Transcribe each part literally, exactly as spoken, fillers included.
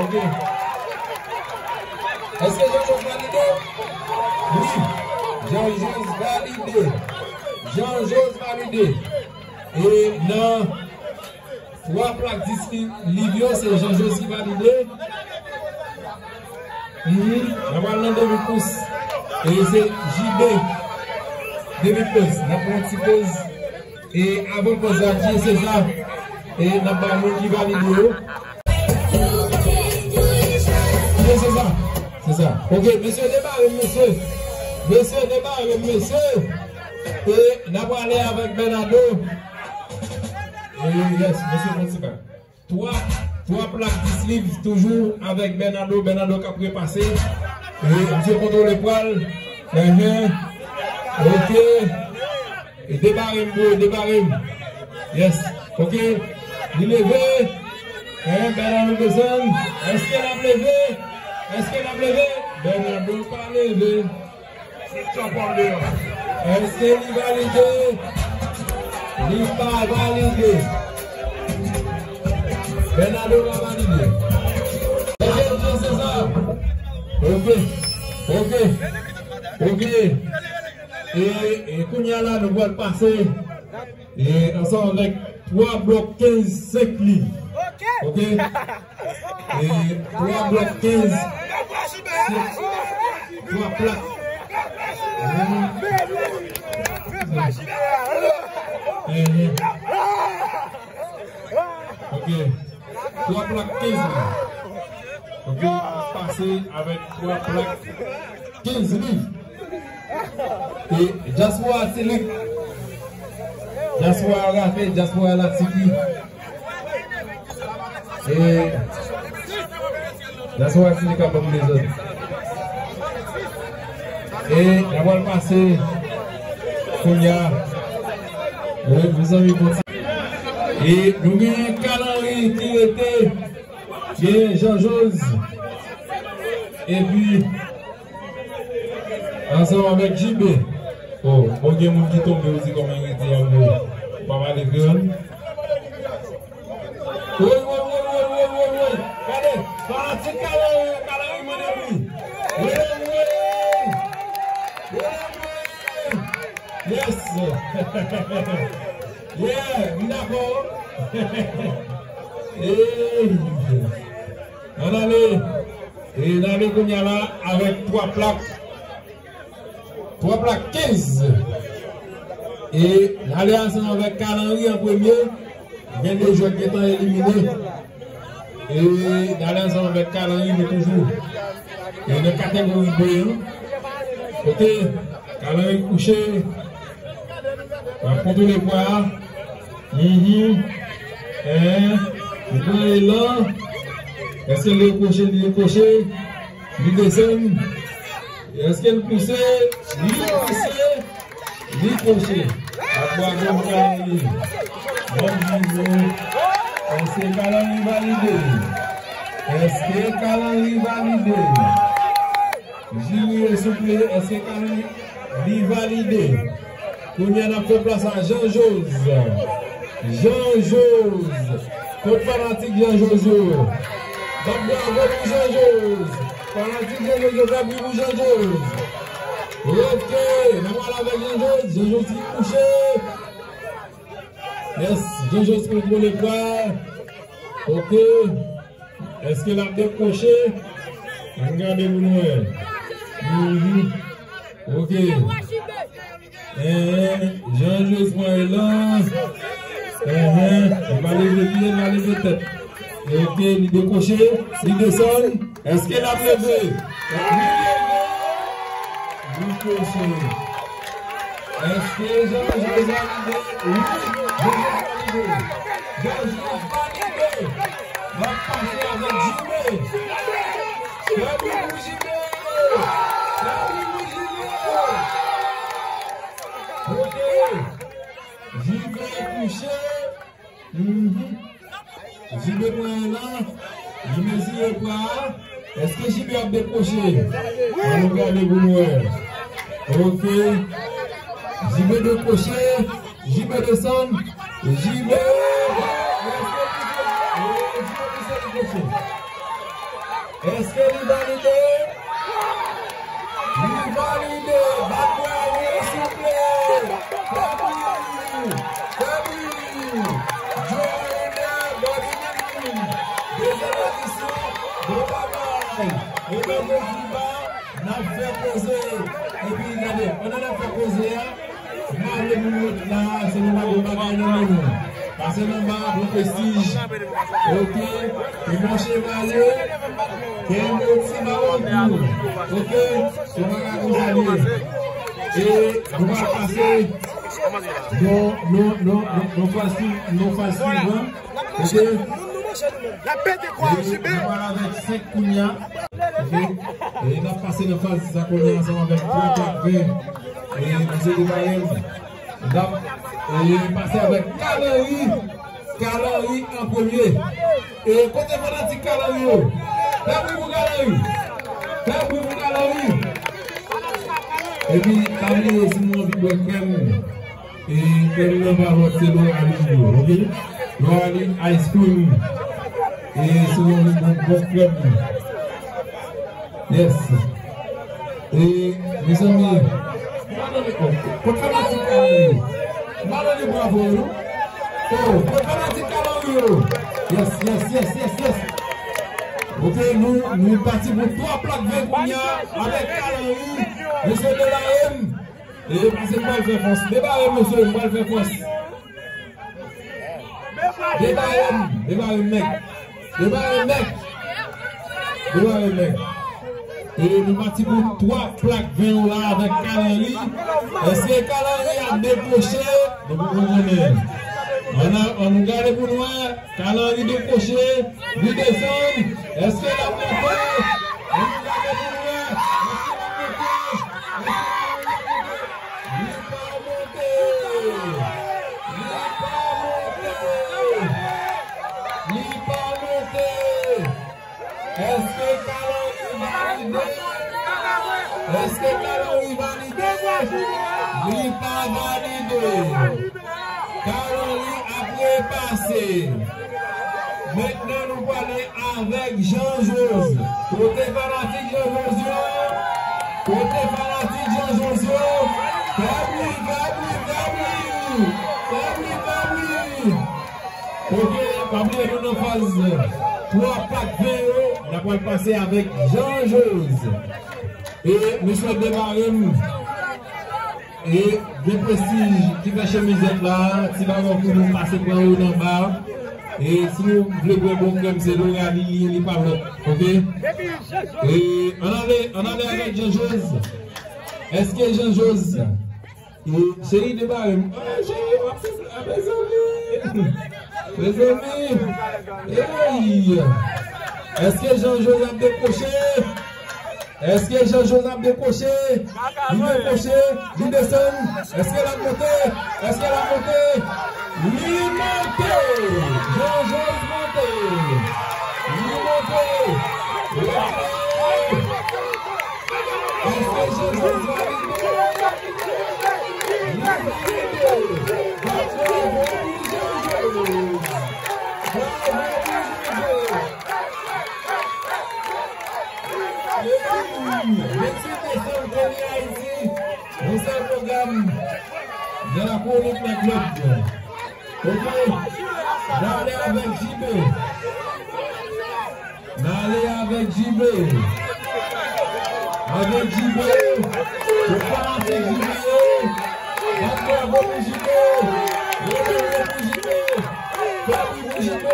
Ok. Èske Jean Jos valide? Wi. Jean Jos valide. Jean Jos valide. E nan twa plak dis li-, liv yo, se Jean Jos ki valide. Mhm. N ap al nan demi kous. E se J B. Demi poz. N ap pran ti poz. E avan poz la, Dieu César. E n ap bay moun ki valide yo. Dieu César. Se sa. Ok, mesye, debare m, mesye. Mesye, debare m, mesye. E n ap ale avèk Bernardo. E yes, mesye, pran ti bal. Twa, twa plak dis liv toujou avèk Bernardo. Bernardo k ap repase. E misye kontwole pwal. Enhen. Ok. E debare m, bro, debare m. Yes. Ok. Li leve. Enhen, Bernardo desann. Èske l ap leve? Èske l ap leve? Bernardo pa leve. Èske li valide? Li pa valide. Bernardo pa valide. Ok, se sa. Ok. Ok. Ok. E, e kounye a la, nou pral pase, e, ansanm avèk twa blòk kenz, senk liv. Ok? E twa blòk kenz, senk, twa plak. Enhen. Ok. Twa plak kenz liv. Ok, pase avèk twa plak kenz liv. E dyaspora ti lik. Dyaspora rate, dyaspora la tiki. E dyaspora ti lik ap ban m dezòd. E n ap pral pase kounye a. Wi, mezanmi, bon. E nou gen Kalanri ki rete. Gen Jean Jos. Epi, ansanm avèk J B. Oh, bon, gen moun ki tonbe, ou di kòman rete a, bro. Pa pale kreòl. Woy, woy, woy, woy, woy, woy, woy. Gade, fanatik Kalanri, Kalanri mande bri. Woy, woy. Woy, woy. Yes. Yeah, m dakò. Hey. Ann ale. E n ale kounye a la avèk twa plak. Twa plak kenz. E n ale ansanm avèk Kalanri an premye. Gen de jwèt gentan elimine. E n ale ansanm avèk Kalanri, nou toujou. E nan kategori B an. Kote Kalanri kouche. L ap kontwole pwa a. Mhm. Enhen. Li pran elan. Èske li rekwoche? Li rekwoche. Li desann. Èske l pouse? Li pouse. Li pouse. Bravo pou Kalanri. Bon jijman. Èske Kalanri valide? Èske Kalanri valide? Jiri, souple, èske Kalanri li valide? Kounye a n ap fè plas a Jean Jos. Jean Jos. Kot fanatik Jean Jos yo? Bat bravo pou Jean Jos. Fanatik Jean Jos yo, fè bri pou Jean Jos. Ok, n ap pale avèk Jean Jos. Jean Jos ki kouche. Yes, Jean Jos kontwole pwa. Ok. Èske l ap dekwoche? Ann gade pou nou wè. Mhm. Ok. Enhen, Jean Jos pran elan. Enhen, li pa leve pye, li pa leve tèt. Ok, li dekwoche, li desann. Èske l ap leve? Li leve. Li kouche. Èske Jean Jos valide? Wi, Jean Jos valide. Jean Jos valide. N ap pase avèk J B. Fè bri pou J B. Fè bri pou J B. Ok. J B kouche. Mhm. J B pran elan. Li mezire pwa a. Èske J B ap dekwoche? Ann nou gade pou nou wè. Ok. J B dekwoche. J B desann. J B. Èske J B, J B desann? Èske li valide? Li valide! Bat bravo, souple! Fè bri! Fè bri! Joël Dominique! Dezyèm edisyon, bon bagay! E nan Moziba, n ap fè koze! Epi, gade, pandan n ap fè koze a, m pa vle moun ret la, se nou pa gen bagay nan men nou. Pase nan ba, bon prestij. Ok. E mon chevalye, kenbe ti balon pou ou. Ok. Se bagay konsa li ye. E nou va pase. Non, non, non, non, non, faz swi-, non, faz swivan. Ok. N ap pete kwa, J B. Nou pral avèk senk kounye a. Ok. E n ap pase nan faz sa kounye a ansanm avèk twa, kat, ven. E misye te ba yo. N ap, e, pase avèk Carl Henry. Carl Henry an premye. E kote fanatik Carl Henry yo? Fè bri pou Carl Henry. Fè bri pou Carl Henry. Epi, pa bliye, si nou anvi bwè krèm, e krèm nan pa lòt, se Lorali yo, ok? Lorali ice cream. E si nou anvi bon, bon krèm. Yes. E, mezanmi, m pa tande, oh, kot fanatik Carl Henry yo? M pa tande bravo yo, non? Oh, kot fanatik Carl Henry yo? Yes, yes, yes, yes, yes. Ok, nou, nou pati pou twa plak ven kounye a avèk Carl Henry, mesye Debarem. E pase m pral fè fòs. Debare, mesye, m pral fè fòs. Debare m, debare m, nèg. Debare m, nèg. Debare m, nèg. E nou pati pou twa plak ven yo la avèk Carl Henry. Èske Carl Henry ap dekwoche? Nou poko konnen. Ann, ann nou gade pou n wè. Carl Henry dekwoche. Li desann. Èske l ap monte? Ann nou gade pou n wè. Èske l ap monte? Èske l ap monte? Li pa monte! Li pa monte! Li pa monte! Èske Carl Henry valide? Èske Carl Henry valide? Li pa valide! Carl Henry ap repase. Mentnan nou prale avèk Jean Jos. Kote fanatik Jean Jos yo? Kote fanatik Jean Jos yo? Fè bri, fè bri, fè bri! Fè bri, fè bri! Ok, pa bliye nou nan faz twa, kat, ven yo, n ap pral pase avèk Jean Jos. E mesye Debare m. E gen Prestij ki fè chemizèt la, ti balon pou nou pase pran yo nan ba. E si nou vle bwè bon krèm, se Lorali li ye, li pa lòt. Ok? E ann ale, ann ale avèk Jean Jos. Èske Jean Jos? E cheri, Debare m. Ah, cheri, w ap soufle. Ah, mezanmi. Mezanmi. Ey! Èske Jean Jos ap dekwoche? Èske Jean Jos ap dekwoche? Li dekwoche, li desann. Èske l ap monte? Èske l ap monte? Li monte! Jean Jos monte! Li monte! Èske Jean Jos valide? Li valide! Bravo pou Jean Jos! Bravo pou Jean Jos! Venntuit desanm, Tony Haiti, nou se pwogram de la chronique nèg lòd. Ok, n ale avèk J B. N ale avèk J B. Avèk J B. Pou fanatik J B yo. Bat bravo pou J B. Leve men pou J B. Fè bri pou J B.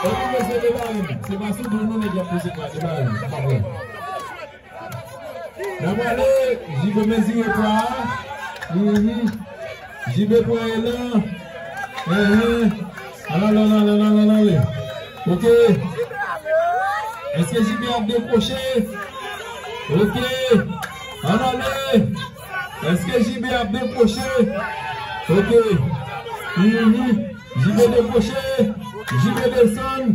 Epi mesye Debare m. Se pa sou do nou nèg y ap poze kwa, Debare m. Se pa vre. N ap ale, J B mezire kwa a. Mhm. J B pran elan. Mhm. Ann ale, ann ale, ann ale, ann ale. Ok. Èske J B ap dekwoche? Ok. Ann ale. Èske J B ap dekwoche? Ok. Mhm. J B dekwoche. J B desann.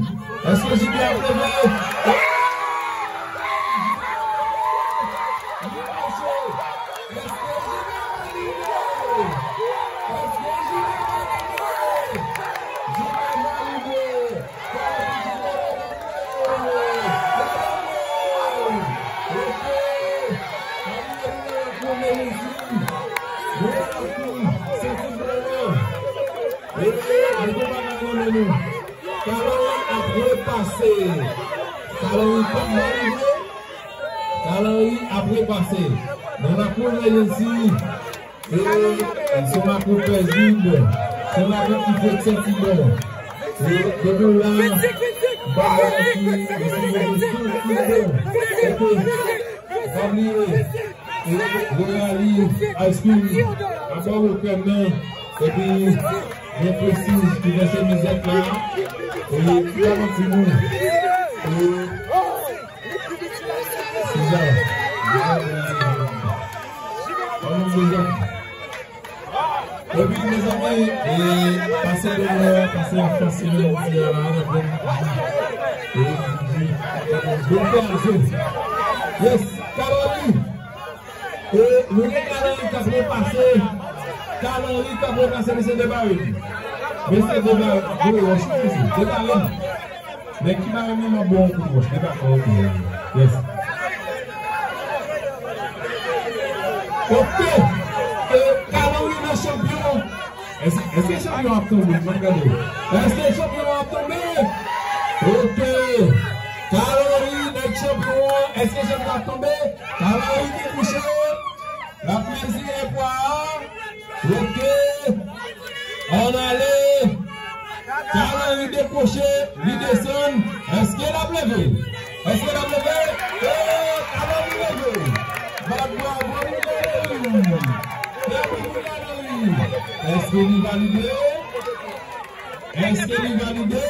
Èske J B ap leve? J B valide! J B valide! J B valide! J B valide! Se Kalanri k ap valide. Kalanri ap repase nan lakou Emergency. E se lakou pezib. Se lakou ki fèk santi bon. E depi la, bagay ki, ki bon. Epi, pa bliye, e Royal High School ap ba w krèm nan. Epi, gen Prestige ki nan chemizèt la. E, ki ap anti nou. E, Sezar. Epi, mezanmi, e, pase de lè, pase a fòs, se menm ti a la, la, bon. E, bon, bon, bon. Yes, Kalanri. E, nou gen Kalanri k ap repase. Kalanri k ap repase, mesye Debarem. Mesye Debarem. Wi, wi, wi, wi, Debarem. Nèg ki pa renmen m ap ba w yon kout wòch, li pa fè okenn. Yes. Ok. E, Kalanri nan chanpyon. Èske, èske chanpyon ap tonbe? Mwen gade. Èske chanpyon ap tonbe? Ok. Kalanri nèg chanpyon an. Èske chanpyon ap tonbe? Kalanri ki kouche. L ap mezire pwa a. Ok. Ann ale. Kalanri dekwoche, li desann. Èske l ap leve? Èske l ap leve? Ee, Kalanri leve. Bat bravo pou Kalanri. Bravo pou Kalanri. Èske li valide? Èske li valide?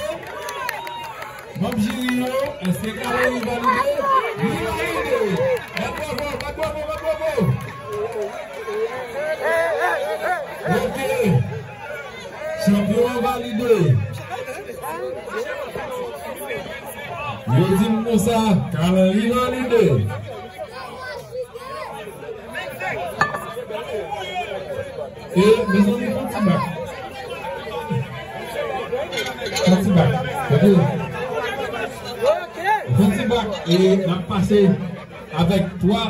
Manm jiri yo, èske Kalanri valide? Li valide! Bat bravo, bat bravo, bat bravo! Ok. Chanpyon an valide. Yo di m konsa, Kalanri valide. E, mezanmi, fè yon ti bak. Fè yon ti bak. Ok. Fè yon ti bak. E, n ap pase avèk twa,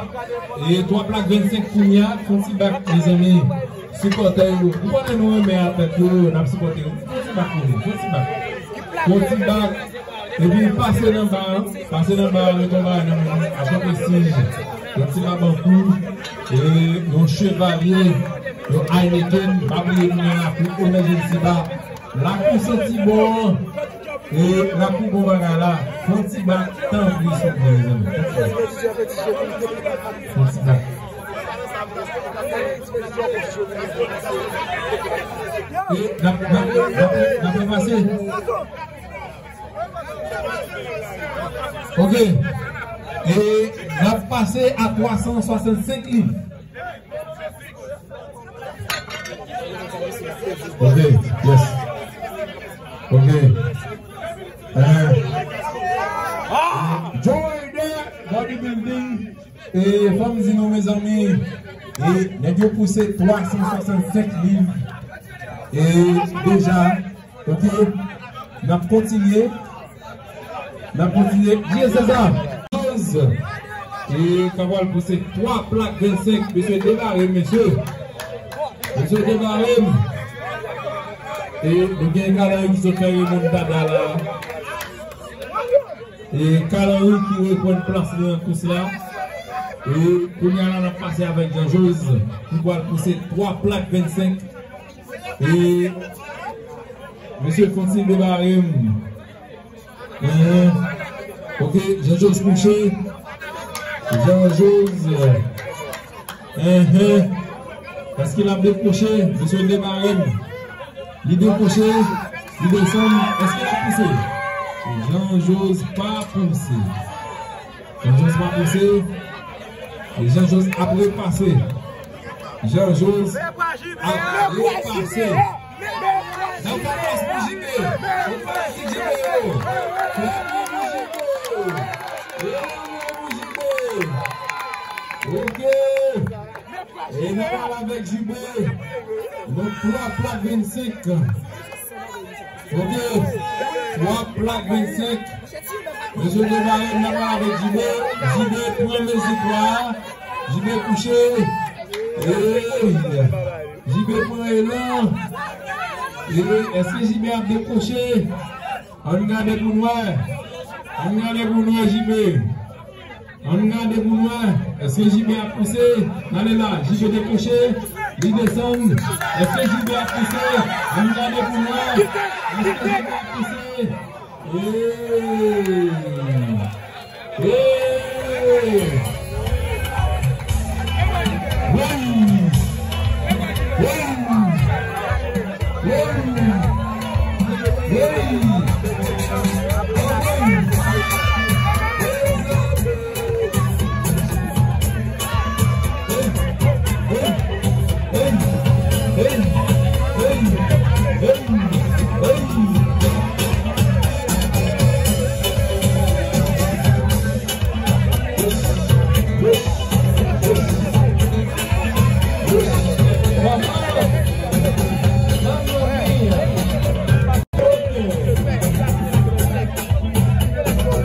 e, twa plak vennsenk kounye a. Fè yon ti bak, mezanmi. Sipòtè yo. Ou konnen nou renmen atèt yo, n ap sipòte yo. Fè yon ti bak pou nou. Fè yon ti bak. Fè yon ti bak. Epi pase nan ba, pase nan ba, reton ba nan men nou, achte Prestige, yon ti mabankou, e yon Chevalier, yon Heineken, pa bliye nou nan lakou Emergency Bar, lakou santi bon, e lakou bon bagay la, fè yon ti bak, tanpri, souple, mezanmi. Fè yon ti bak. E n ap, n ap, n ap, n ap pase. Ok. E n ap pase a twa san swasannsenk liv. Ok, yes. Ok. Eh. Joy de Bodybuilding. E fò m di nou, mezanmi, e nèg yo pouse twa san swasannsenk liv. E deja, ok, n ap kontinye. N ap kontinye. Yes, se sa. Doz. E k ap pral pouse twa plak vennsenk. Mesye Debarem, mesye. Mesye Debarem. E nou gen Kalanri ki sot fè remontada la. E Kalanri ki reprann plas li nan kous la. E kounye a la, n ap pase avèk Jean Jose, ki pral pouse twa plak vennsenk. E mesye Fonsi Debarem. Enhen. Ok, Jean Jose kouche. Jean Jose. Enhen. Èske l ap dekwoche? Mesye Debarem. Li dekwoche. Li desann. Èske l ap pouse? Jean Jose pa pouse. Jean Jose pa pouse. E Jean Jose ap repase. Jean Jose ap repase. Nan fè plas pou J B. Fè plas pou J B yo. Fè plas pou J B. Fè plas pou J B. Ok. E nou pral avèk J B. Nan twa plak vennsenk. Ok. Twa plak vennsenk. Mesye Debarem nan pral avèk J B. J B pran mezi twa a. J B kouche. Ey. J B pran elan. E èske J B ap dekwoche? Ann gade pou n wè. Ann gade pou n wè J B. Ann gade pou n wè. Èske J B ap pouse? Gade la, J B dekoche. Li desann. Èske J B ap pouse? Ann gade pou n wè. Èske J B ap pouse? Hey! Hey! Hey! Hey! Hey! Hey!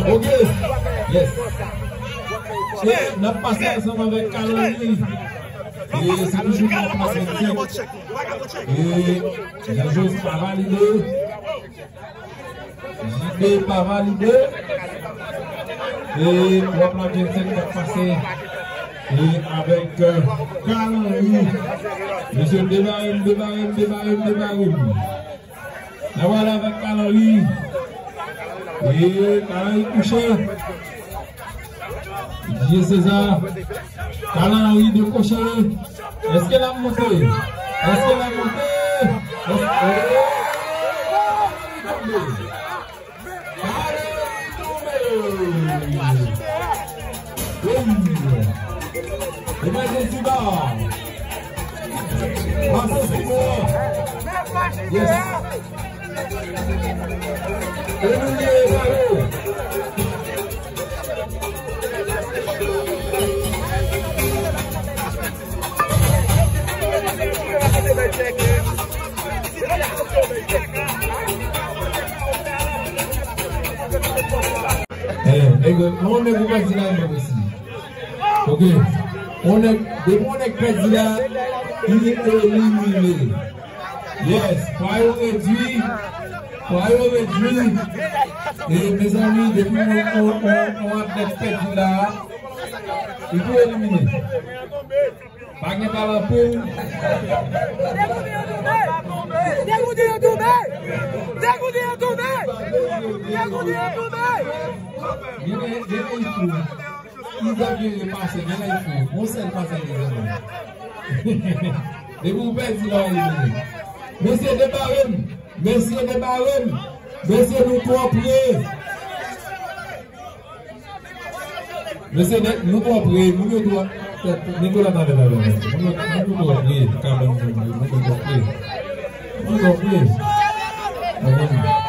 Ok. Yes. E n ap pase ansanm avèk Kalanri. E se toujou Kalanri. E Jean-Jos pa valide. J B pa valide. E twòp la gen sèt k ap pase. E avèk, euh, Kalanri. Mesye, debare m, debare m, debare m, debare m. N ap ale avèk Kalanri. E Kalanri kouche. Didier César. Kalanri dekoche. Èske l ap monte? Èske l ap monte? Èske... Kalanri tonbe. Kalanri tonbe. Wi. Emergency bar. Pase sou bò. Yes. Eh, eh, on nèg ou pa di la menm osi. Ok. On nèg, depi on nèg pèdi la, li elimine. Yes, pwa yo redwi. Pwa yo redwi. E, mezanmi, depi yon, yon, yon, yon atlèt pèdi la, li tou elimine. Pa gen pale anpil. Degoute yo tonbe! Degoute yo tonbe! Degoute yo tonbe! Degoute yo tonbe! Gen, gen, gen. Ki egzagere pase, gen lè fou. Yon sèl pase gen zanmi. Depi w pèdi la, w elimine. Mesye, debare m. Mesye, debare m. Mesye, nou twò pre. Mesye, nou twò pre. Moun yo twò, Nicolas, tande, tande, tande. Moun yo, moun yo twò pre. Kabann, moun yo twò pre. Moun yo twò pre. Kabann.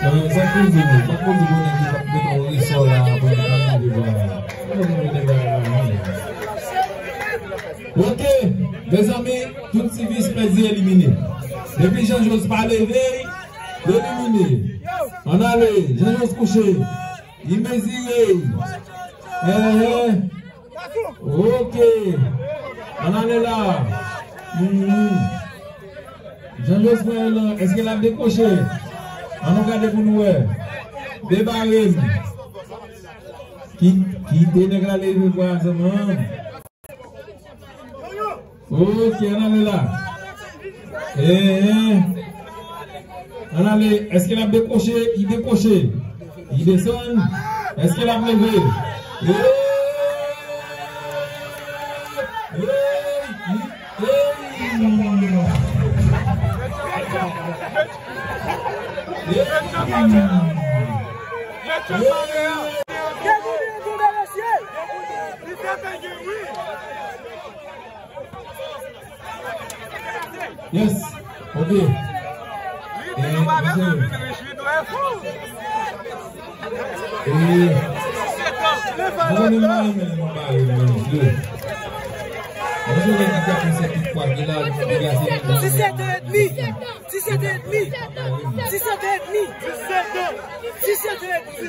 Sa k pou di nou, sa k pou di nou nèg ki t ap met yon resò la pou nou rive la. Ok, mezanmi, tout sivis pèdi elimine. Depi Jean Jos pa leve, elimine. Ann ale, Jean Jos kouche. Li mezire. Eh, eh. Ok. Ann ale la. Mhm. Jean Jos pran elan. Èske l ap dekoche? Ann nou gade pou nou wè. Debare m. Ki, kite nèg la leve vwazen an. Ok, ann ale la. Eh, eh. Ann ale. Èske l ap dekoche? Li dekoche. Li desann. Èske l ap leve? Eh! Eh! Eh! Yes. Ok. Eh, mesye. Eh, mwen menm mwen renmen lè nou bare men, mesye. Mesye, lè ki gade se tout fwa ki la, li gade se... Disèt è edmi. Disèt è edmi. Disèt è edmi. Disèt è edmi. Disèt è edmi.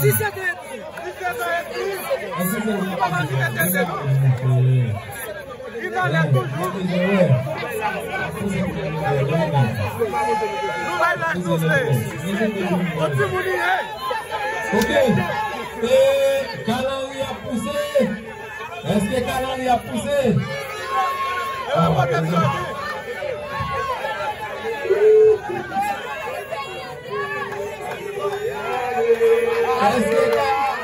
Disèt è edmi. Nou bay laj nou fè. Yon timoun li ye. Ok. E Kalanri ap pouse. Èske Kalanri ap pouse? Èske Kalanri...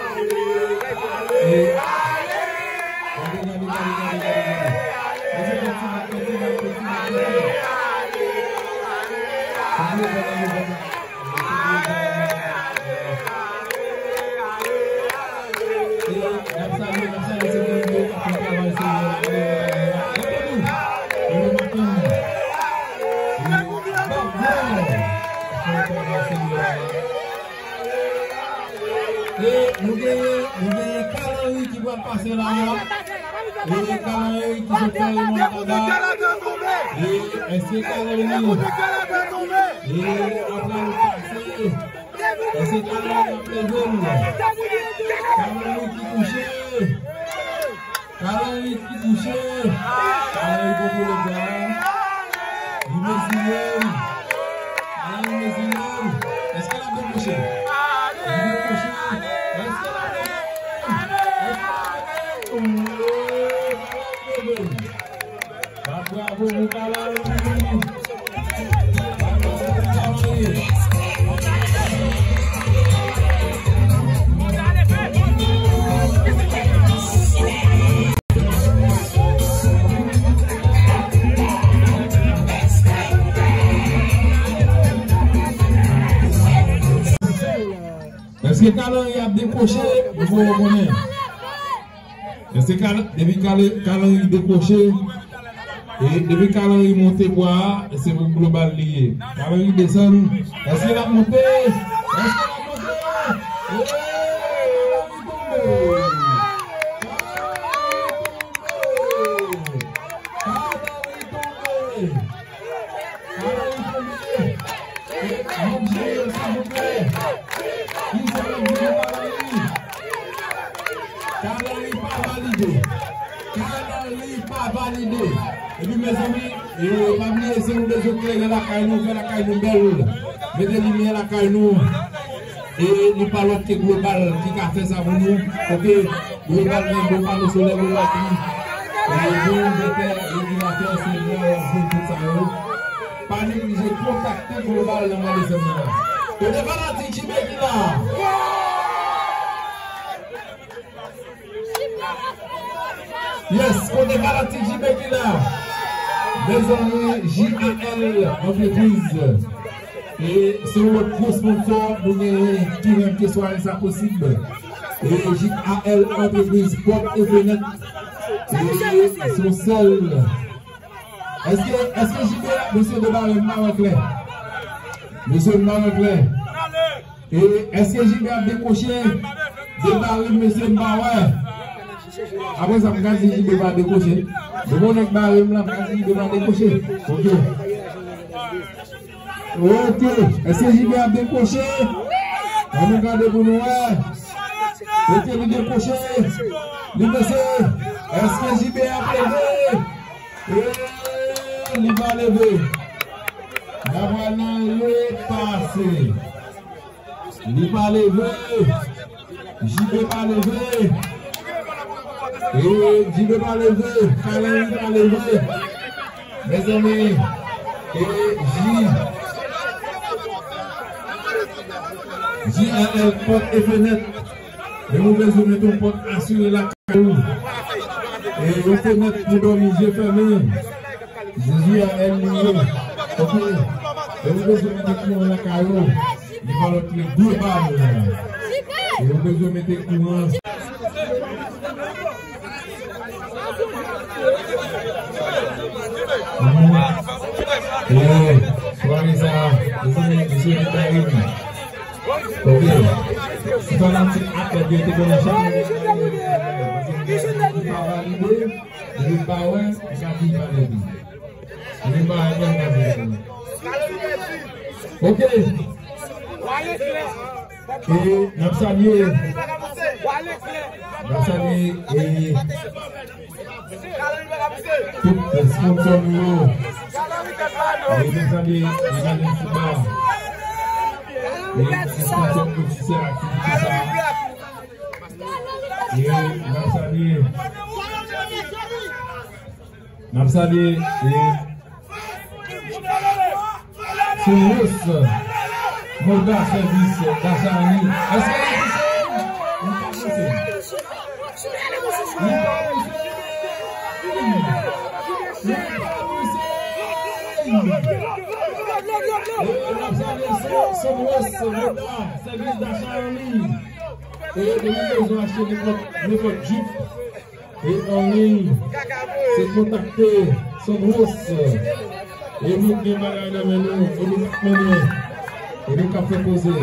E nou genyen, nou genyen Kalanri ki pral pase la a. E Kalanri ki sot fè remontanda. E èske Kalanri... E apre l pase. Èske Kalanri ap leve l? Kalanri ki kouche. Kalanri ki kouche. Kalanri kontrole bra. Li mezire l. Kalanri mezire l. Èske l ap dekwoche? Li dekwoche. Èske l ap leve? Èske l ap leve? Bat bravo pou Kalanri. Èske Kalanri ap dekwoche? Nou voye konnen. Èske Kal-, depi Kal-, Kalanri dekwoche, e depi Kalanri monte bwa a, se pou Global li ye. Kalanri desann, èske l ap monte? Èske l ap monte? E Kalanri tonbe! Kalanri tonbe! Kalanri tonbe! Kalanri tonbe! Mwen jere, silvouplè. Kisa n ap di pou Kalanri? Kalanri pa valide. Kalanri pa valide. Epi, mezanmi, e, pa bliye, si nou bezwen klere lakay nou, fè lakay nou bèl, mete limyè lakay nou. E li pa lòt ke Global ki ka fè sa pou nou. Kote Global gen bon pano solè, bon batri. E bon envètè, regilatè, se la w ap jwenn tout sa yo. Pa neglije kontakte Global nan mwa desanm nan. Kote fanatik J B ki la? Yes, kote fanatik J B ki la? Mezanmi, J A L Entreprise. E se yon lòt gwo sponsò nou genyen ki rann ke sware sa posib. E J A L Entreprise, pòt e fenèt. E se yon sèl. Èske, èske J B a, mesye Debare m pa wè klè? Mesye m pa wè klè. E èske J B ap dekwoche? Debare m, mesye m pa wè. Apre sa, m ka di J B pa dekwoche. Depi yon nèg bare m la, m ka di J B pa dekwoche. Ok. Ok. Èske J B ap dekwoche? Ann nou gade pou nou wè. Ok, li dekwoche. Li pase. Èske J B ap leve? E li pa leve. N a pral nan repase. Li pa leve. J B pa leve. E J B pa leve. Kalanri pa leve. Mezanmi, e J, J A L pòt e fenèt. E nou bezwen mete yon pòt asire lakay ou. E yon fenèt pou dòmi je fèmen. J A L li ye. Ok. E nou bezwen mete kouran lakay ou. Li pa lòt ke Global. E nou bezwen mete kouran. E sware sa, mesye, mesye, mesye, ok. Si fanatik Atlèt yo te konnen chak nèg pa valide, li pa wè, li ka di pa leve. Li pa wè, li ka di. Ok. E n ap salye, n ap salye, e, tout sponsò nou yo. E n ap salye Evanil Simba. E sponsò nou ki fè aktivite sa. N ap salye, e, Sonwos, Moda Sèvis Dachanni. Èske li pouse? Li pa pouse. Li pa pouse. Li pa pouse. E, n ap salye Son-, Sonwos, Moda Sèvis Dachanni. E, nou bezwen achte nenpòt, nenpòt jip. E anliy, se kontakte Sonwos. E nou gen bagay nan men nou, e nou k ap mennen, e nou k ap fè koze.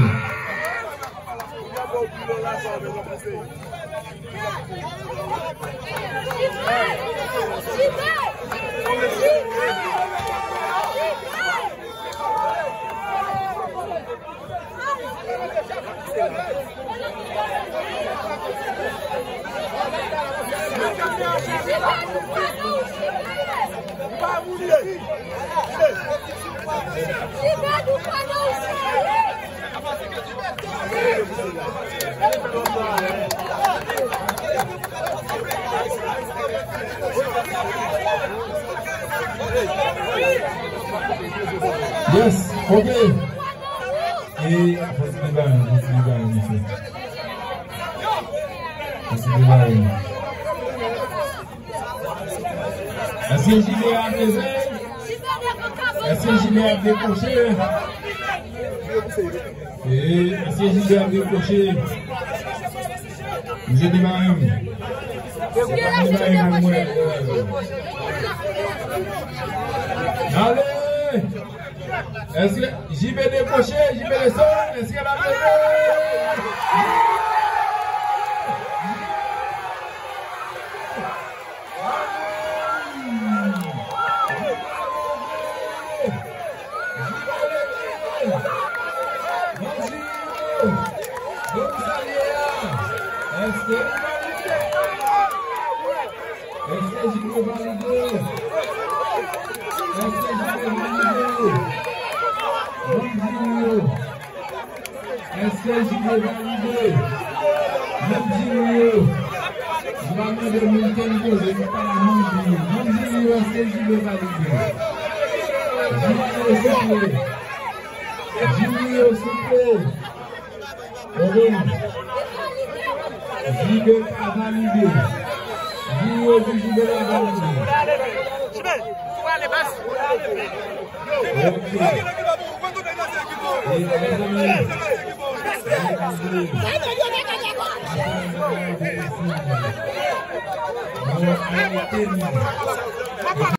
Yes, ok. E, fò ti debare, fò ti debare, mesye. Fò ti debare. Èske Jibe a bezwen? Èske Jibe a dekoche? E, èske Jibe a dekoche? Misye debare, wi. Debare, mwen. Ale! Èske Jibe dekoche? Jibe desann? Èske l ap leve? Èske Jibe valide? Èske Jibe valide? Manm diri yo. Èske Jibe valide? Manm diri yo. M pa mande moun kenn koze, m pale a manm diri. Manm diri yo, èske Jibe valide? Diri yo, souple. Diri yo, souple. Omen. Jibe pa valide. Jibe, Jibe pa valide. Ok. E, mezanmi. Non, arete nou.